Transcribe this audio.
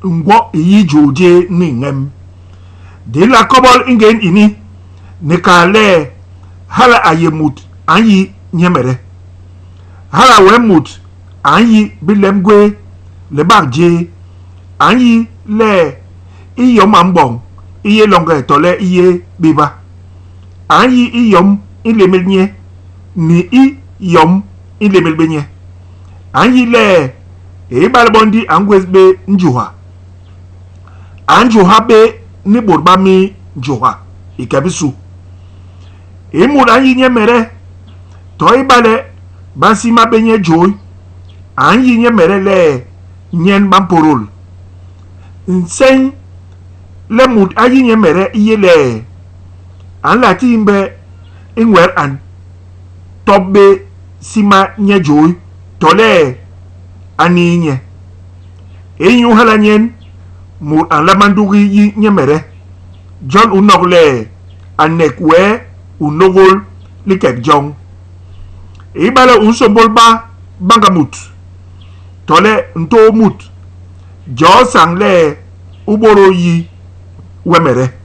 ngwo i yi jôô jéé ni ñem. Di nla kobol i ngén ini ni kal le hala a yé mut a nyi nyemede. Hala wee mut a nyi bilem gwéé, libak jéé, a nyi le i yom a mboñ i yé longe tole i yé béba. A nyi i yom i nlémél nye ni i yom i nlémél bé nye. A nyi le ibale bo ndi a ngwés bé njuha, a njuha bé ni bôt ba minjuha i ke bisu. I mut a nyi nyemede, to ibale ba nsima bé nye jôi, a nyi nyemede le nyen ba mpôdôl. Nseñ le mut a yi nyemede i yé le a nla timbhe i nwet a ntop bé sima nye jôi tole a nii nye. Inyu hala nyen mut a nlama ndugi yi nyemede. Jon u nok le a nek wee u nôgôl likek joñ. Ibale u nsômbôl ba bañga mut tole ntôô mut, joo sañ le u bôdôl yi wemede.